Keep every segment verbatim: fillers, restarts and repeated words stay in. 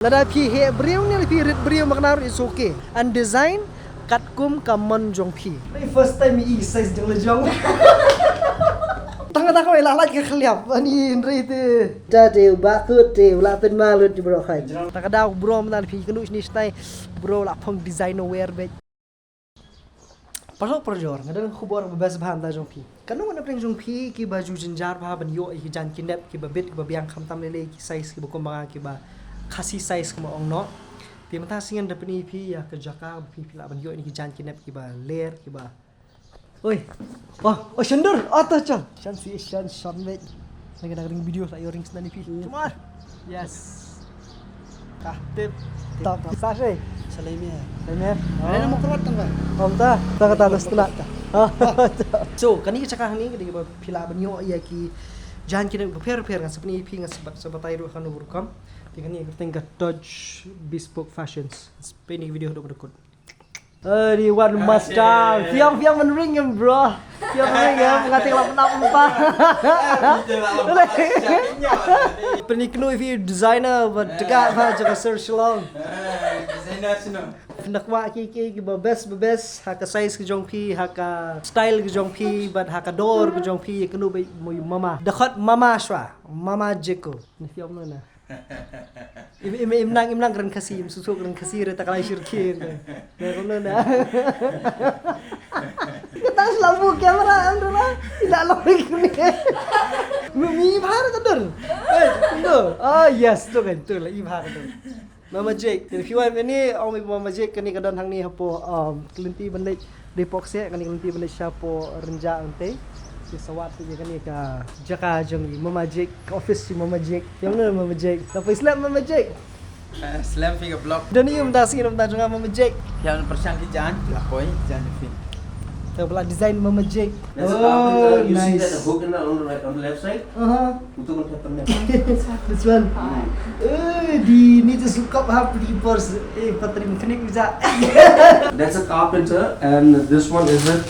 Lada phi heh briew ne phi rit briew ma kane ruh, it's okay. An design katkum ka mon jong phi. First time i size jong la jong. Tang kata ko la lait ka khliap ani hynrei te. Ta te ba ku te la pynmah lut bro khai. Ta ka daw bro man phi kanu ni stai bro la phong designer wear bek. Paralok parajor, nga don khubor ba best bha na bynta jong phi. Katno na pdeng jong phi kiba ju jynjar bha ban ïoh ïa ki jaiñ ki nep kiba bit kiba biang, khamtam lei lei ki size kiba kum ba nga, kiba Khasi size kumba ong noh. Te mynta sngi ngan da pyni ïa phi ïa ka jaka ba phi, phi lah ban ïoh ïa ki jaiñ ki nep kiba ler kiba. Oi. Oh, oh, shandur. Oh, ta chal. Shan si shan shan me. Lagi nak ring video sa ïoh ring snan ïa phi. Hmm. Cuma. Yes. Ka tip. Top. Sa shay. Salai me. Salai me. Ada nama kuat tang ba? Om ta. Ta kata ta setelah ta. So, kane ka jaka hangne kane ba phi lah ban ïoh ïa ki jaiñ ki nep bapher bapher, ngan sa pyni ïa phi, ngan sa bat, sa batai ruh kano rukom. Te kane ka kyrteng ka Touch Bespoke Fashions. Pyni video duk duk. Ari wan must have. Fiang fiang men ring em bro. Fiang ring em, nga teng lap nap empa. Pyni knu ïa phi designer ba tega ba jaka search long. Designer sino. Pynda kwah ki ki kiba best ba best ha ka size ka jong phi, ha ka style ka jong phi, bad ha ka dor ka jong phi, knu ba mo mama. Da khot mama shwa, mama jeko. Ni fiang no na. Im, im, im nang, im nang kren Khasi, im susuk kren Khasi re ta kalai shirki. Na kono na. Kita selalu camera am tu lah. Tidak lagi ni. Mi, mi bhar ka dur. Eh, tu. Ah, yes, tu kan, tu lah, i bhar ka dur. Mama Jake, te phi wan ni, ong mi Mama Jake, kane ka don hangne hapoh, um, ka lynti ban leit. Dei Pokse, kane ka lynti ban leit shapoh Rynjah Angtei. Te sa wad ïa kane ka jaka jong i Mama Jake, ka office i Mama Jake. Ïa mano Mama Jake? Ka poi slap Mama Jake. Eh, slam finger block. Don i um da sing um da jong Mama Jake. Ïa pyrshang ki jaiñ, la poi jaiñ phi. Te ba la design Mama Jake. That's a carpenter. Oh, you see that, nice, hook in the, on the right, on the left side? Uh-huh. This one. Eh, di ni just look up ha pli pors. Eh, patri mechanic bisa. That's a carpenter, and this one is a,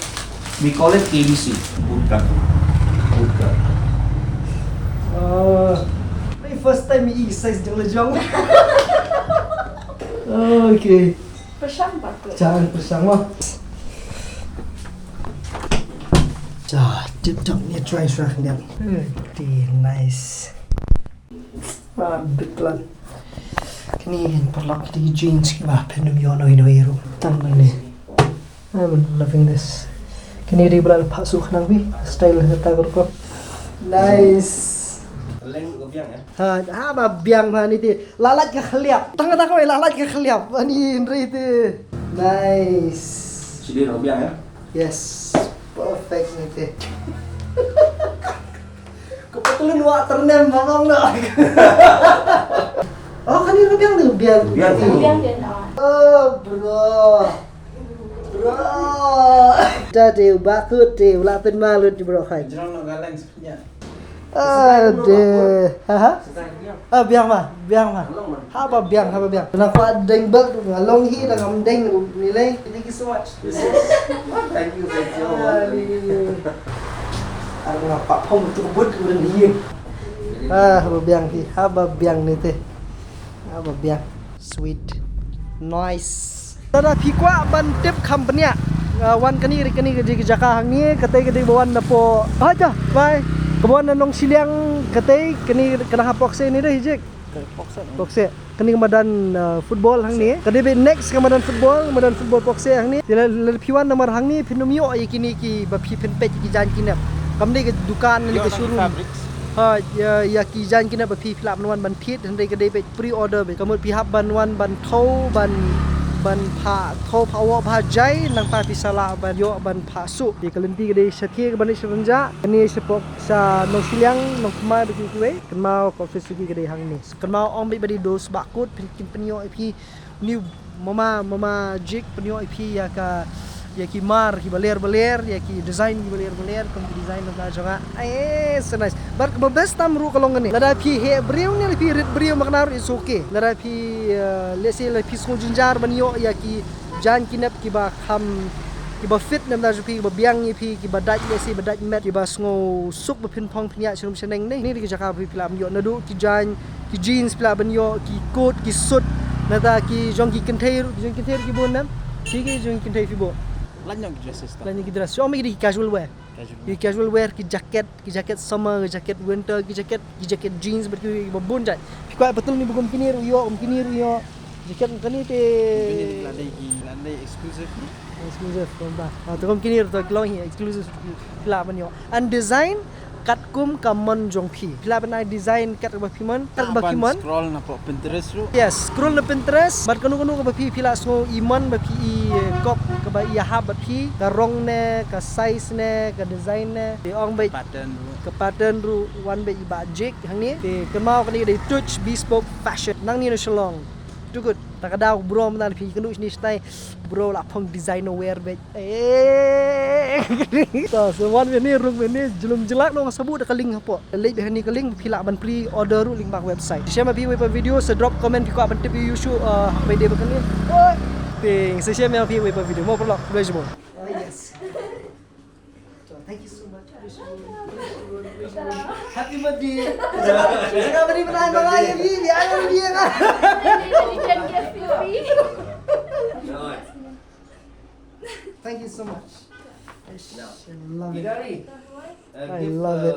we call it K D C. Woodcut. Woodcut. Oh. My first time i size jong la jong. Okay. Pyrshang ba tu. Jangan pyrshang mo. Ja, tip top ni try shuwa khyndiat. Pretty nice. Ah, big plan. Kine paralok, kine ki jeans kiba phin ym ïoh noh ïa no ïa ruh. Tang na ne. I'm loving this. Kine dei ba la phah suk khnang bi. Style kata ka rukom. Nice. Leng ka biang, eh? Ha, ha ba biang ha ni te. La lait ka khliap. Tang kata ko la lait ka khliap. Ani hynrei te. Nice. Sidi ruh biang, eh? Yes. Perfect ni te. Ko patulun wa ternem mamang na. Oh, kane ruh biang tu, biang. Biang. Biang dia na. Oh, bro. Bro. Ta te ba ku te la pynmah lut bro khai. Jrong no galang sebenarnya. Ah, de. Ha ha. Ah, biang ma, biang ma. Haba biang, haba biang. Na kwah deng bak nga long hi da ngam deng ni lei. Thank you so much. Thank you, thank you. Ar nga pa phong tu but ni. Ah, haba biang hi, haba biang ni te. Haba biang. Sweet. Nice. Lada phi kwah ban tip kham bniah, ah, wan kane, kane ka jaka hangne, katei ka dei ba wan na po. Hai ta, bye. Ka ba wan na Nongshiliang katei, kane ka na ha Pokse ni dei, Jake. Pokse. Pokse. Kane ka madan, ah, football hangne. Ka dei ba next ka madan football, madan football Pokse hangne. Lada, lada phi wan namar hangne phin ym ïoh ïa kine kiba phi phin peit ki jaiñ ki nep. Kam dei ka dukan ne ka showroom. Ha, ïa, ïa ki jaiñ ki nep ba phi, phi lah ban wan ban thied, hynrei ka dei ba pre-order beit. Ka mut phi hap ban wan ban thew, ban, ban phah thew phah wok bha jai, nangta phi sa lah ban ïoh ban phah suk. Te ka lynti ka dei sha ki ka ban leit sha Rynjah, kane sha Pok, sha Nongshiliang, Nongthymmai ba ki kiwei. Kynmaw ka office ki ka dei hangne. Kynmaw ong beit ba dei dos ba kut, phin, kin pynïoh ïa phi. Ni mama, mama Jake pynïoh ïa phi ïa ka, ïa ki mar kiba ler ba ler, ïa ki design kiba ler ba ler, kum ki design na jong nga. Eh, so nice. Bad kaba best tam ruh ka long kane. Lada phi heh briew ne phi rit briew ma kane ruh, it's okay. Lada phi, eh, let's say lada phi sngew jynjar ban ïoh ïa ki jaiñ ki nep kiba kham, Kiba fit namar jong phi, kiba biang ïa phi, kiba dait lehse ba dait met, kiba sngewsuk ba phin phong phin ïaid sha rum sha neng ne. Kine ki jaka ba phi lah ban ïoh, naduh ki jaiñ, ki jeans phi lah ban ïoh, ki coat, ki suit, nangta ki jong ki kynthei ruh, ki jong ki kynthei ruh ki bun ne. Ki ki jong ki kynthei phi bun. Lait noh ki dresses ta. Lait noh ki dress. Shu ong ba ki dei ki casual wear. Casual wear. Ki casual wear, ki jacket, ki jacket summer, ki jacket winter, ki jacket, ki jacket jeans, bad kiba bun jait. Phi kwah patul ni ba kum kine ruh ïoh, kum kine ruh ïoh. Jacket kane te. Kine la dei ki, la dei exclusive. Exclusive, kumta. Ah, te kum kine ruh te ki long hi exclusive, phi lah ban ïoh. And design katkum ka mon jong phi. Phi lah ban ai design kat kaba phi mon, kat kaba phi mon. Scroll na pok Pinterest ruh. Yes, scroll na Pinterest. Bad kano kano kaba phi, phi lah sngew i mon ba phi i, eh, kop kaba i hap ba phi. Ka rong ne, ka size ne, ka design ne. Te ong beit. Pattern ruh. Ka pattern ruh, wan beit i Bah Jake hangne. Te kynmaw kane ka dei Touch Bespoke Fashion. Nangne na Shillong. Too good. Ta ka daw bro mynta phi kynduh shini shtai. Bro lah phong designer wear beit. Eh. Ta sa wan beit ne, rung beit ne, jlum jlak noh nga sa buh da ka link hapoh. Leit beit hangne ka link, phi lah ban pre order ruh lyngba ka website. Shisha ma phi wei pa video, sa drop comment phi kwah ban tip ïa u shuh, uh, hapdeng ba kane. Te shisha ma phi wei pa video. Mo paralok, khublei shibun. Oh, yes. So, thank you so much. Happy birthday. Happy birthday. Thank you so much. I love it. I love it.